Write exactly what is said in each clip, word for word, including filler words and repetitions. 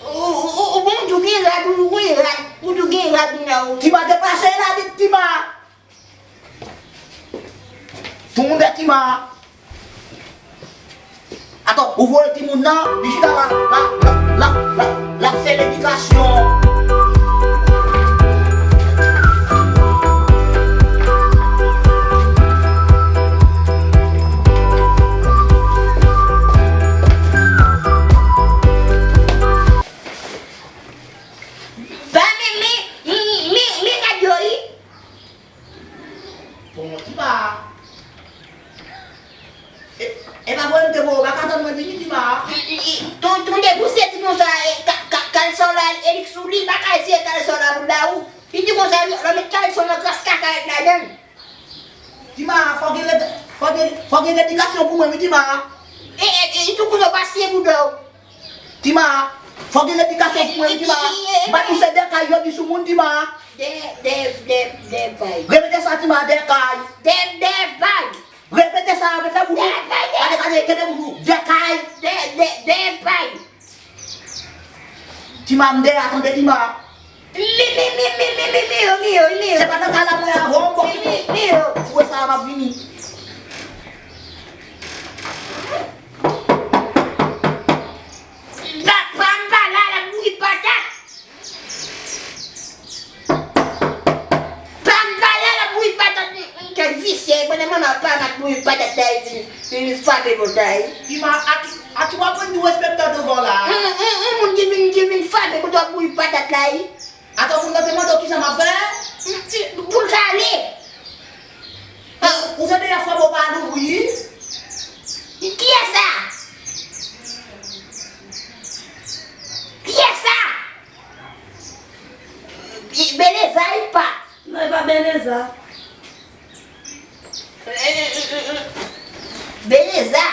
Ou, ou, ou, ou, bon, ou tou gen rad, ou, ou gen rad, ou tou gen rad nan ou. Tima, deplase la vit, Tima. Tou moun de Tima. Atann, ou voye timoun nan, li chita la, la, la, la, la, l ap fè ledikasyon. Pa men, men, men, men, men radyo, wi. Bon, Tima. E, e pa voye m te voye w, pa ka tann mwen vini, Tima. Ton, ton debouse ti konsa, e, ka, ka, kalson la, e li k sou li, pa ka eseye kalson la pou l ba ou. Li di konsa, lò met kalson nan kras kaka ladan l. Tima, fò gen led-, fò gen, fò gen ledikasyon pou mwen, wi, Tima. E, e, e, li tou konsa w pa siye bouda w. Tima, fò gen ledikasyon pou mwen, wi, Tima. M pa di w se dèkay yo di sou moun, Tima. De, de, de, dèkay. Repete sa, Tima, dèkay. De, dèkay. Repete sa, repete bouch ou. Dèkay, dè- Gade, gade, kenbe bouch ou. Dèkay. De, de, dèkay. Tima, m dèyè a, tande, Tima. Mi, mi, mi, mi, mi, mi, mi, yo, mi, yo, mi, yo. Se pa nan kay la mwen avè w, bon. Mi, mi, mi, yo. Fouwe sa a, m ap vini. Pa, pa m pa la, l ap bouyi patat. Pa m pa la, l ap bouyi patat. M, m, kèk visye, konnen manman pa m ap Bouyi patat la, li vin, li vin frape konsa, wi. Tima, a ki, a ki w ap vin di respè m nan devan w la? Yon, yon, yon moun ki vin, ki vin frape konsa bouyi patat la, wi. Atò, moun nan te mande w kisa m ap fè? Pou l ka ale. Ou tande yon fwa bò pa louvri. Kiyès sa? Kiyès sa? Beleza, wi pa. Non, e pa Beleza. Beleza.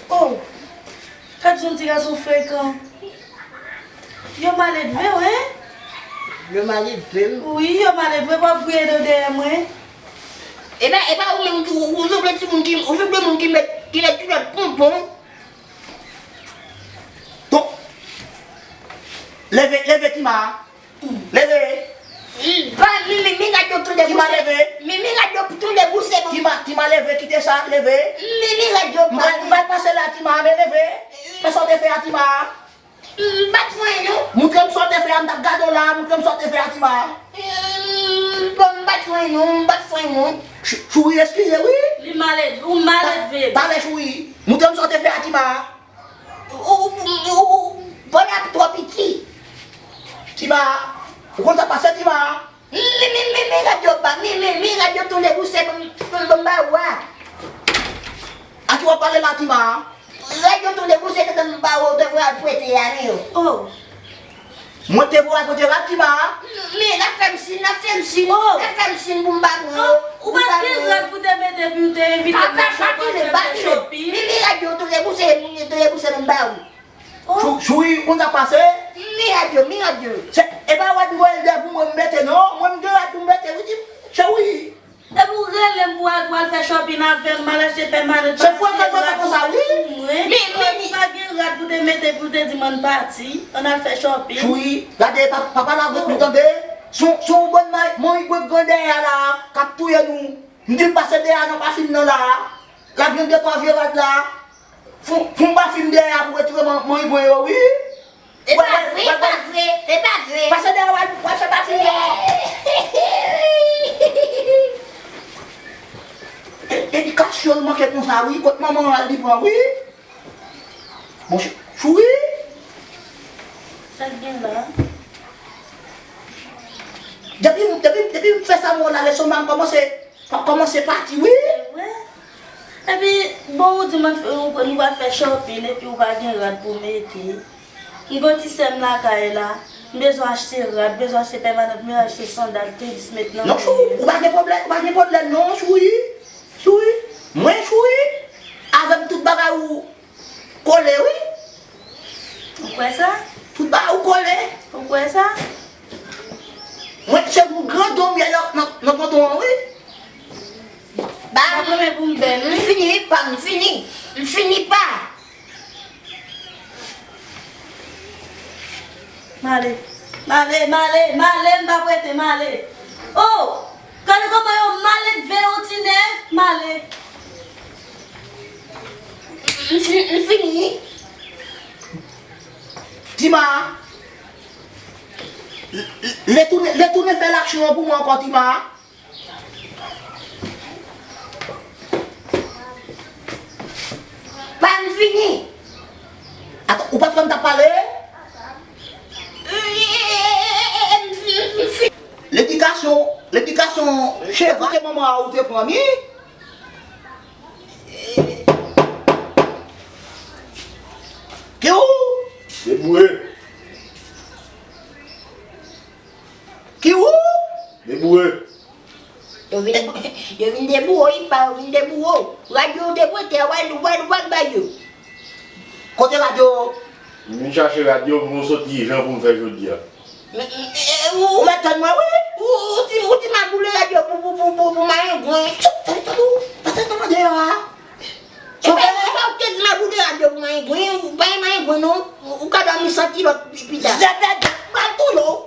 Oh, gad jan ti gason frekan. Yo maledve, wi. Yo maledve, wi. Wi, yo maledve, w ap gouye do dèyè mwen. E pa, e pa ou menm ki, ou, ou sanble timoun ki, ou sanble moun ki met, ki met kilòt ponpon. Bon. Leve, leve, Tima. Leve. Ba, mi, mi, mi, radyo tonbe bouse. Tima, leve. Mi, mi, radyo tonbe bouse, bon. Tima, Tima, leve, kite sa, leve. Mi, mi, radyo. M pral, m pral pase la, Tima, men leve. Fè sa w te fè a, Tima. M pa t fè anyen, non. Moutre m sa w te fè a, m t ap gade w la, moutre m sa w te fè a, Tima. Bon, m pa t fè anyen, non, m pa t fè anyen, non. Chou-, Chouri, eskize, wi. Li maledve, ou maledve. Talè, Chouri. Moutre m sa w te fè a, Tima. Ou, ou, ou, ou, bòn ap twò piti. Tima, ou konn sa k pase, Tima? Mi, mi, mi, mi, radyo ba, mi, mi, mi, radyo tonbe bouse, bon, bon, bon, ba, wa. A ki w ap pale la, Tima? Radyo tonbe bouse, te ba, ou te vwa al prete a, mi yo. Oh. Mwen te voye kote rad, Tima. Men, n ap fè m sin, n ap fè m sin, n ap fè m sin pou m pa pran yo. Ou pa t gen rad pou te mete pou te evite m nan chòp al fè shopping. Mi, mi, radyo tonbe bouse, tonbe bouse, m ba ou. Chou-, Chouri, ou konn sa k pase? Mi, radyo, mi, radyo. Se, e pa rad m voye l dèyè pou mwen m mete, non. Mwen, m gen rad pou m mete, wi, Chouri. Epi w rele m pou al, pou al fè shopping avè m, m al achte pèmanan. Se fwa fè konsa, konsa, wi. Mwen, men, men, ou pa gen rad pou te mete pou te di m ann pati, ann al fè shopping. Chouri, gade, pa, pa pale avèk nou, tande? Se yon, se yon bann may-, manyen bwèk gran dèyè a la, k ap touye nou. M di l pase dèyè a nan pafim nan la. L ap jwenn de twa vye rad la. Fon, fon pafim dèyè a pou retire man-, manyen bwèk yo, wi. E pa vre, e pa vre, e pa vre. Pase dèyè w al, w al fè pati yon. E, edikasyon l manke konsa, wi. Kot manman w al li pran, wi. Bon, Chou-, Chouri. Sa k gen la? Depi, depi, depi m fè sa m wè w la, leson m kòmanse. Fòk kòmanse pati, wi. Se vre. Epi, bon, ou di m, ou, nou pral fè shopping, epi ou pa gen rad pou mete. M gen yon ti sè m lakay la. M bezwen achte rad, bezwen achte pèmanan, bezwen achte sandal, tenis, met nan pye. Non, Chouri, ou pa gen pwoblèm, ou pa gen pwoblèm, non, Chouri. Chouri. Mwen, Chouri. Avè m tout bagay ou kole, wi. Ou kwè sa? Tout bagay ou kole. Ou kwè sa? Mwen, se pou grandon m ye nan, nan, nan kanton an, wi. Ba m renmen pou m bèl, wi. M fini, wi, pa m, m fini. M fini, pa. M ale. M ale, m ale, m ale, m p ap rete, m ale. Oh! Gade kòman yo maledve yon ti nèg, m ale. M fi-, m fini. Tima. Retounen, retounen fè laksyon an pou mwen ankò, Tima. Pa m fini. Atann, ou pa t wè m t ap pale? Ledikasyon, ledikasyon cheva ke manman a ou te pran ni. Ki ou? Deboure. Ki ou? Deboure. Yo vin, yo vin deboure, wi, pa, yo vin deboure. Radyo yo te prete a, w al, w al, w al bay yo. Kote radyo? M vin chache radyo pou yon sòt ijan pou m fè jodi a. Men, men, e, e, ou, ou mèt tann mwen, wi. Ou, ou ti, ou ti maboule radyo pou, pou, pou, pou, pou mayengwen. Tande, tande, ou pa tann mwen deyò a. E pa, e pa ou te di maboule radyo pou mayengwen, ou pa gen mayengwen non. Ou, ou ka dòmi san kilòt pi, pita. Zèdèdèt, m pral touye w.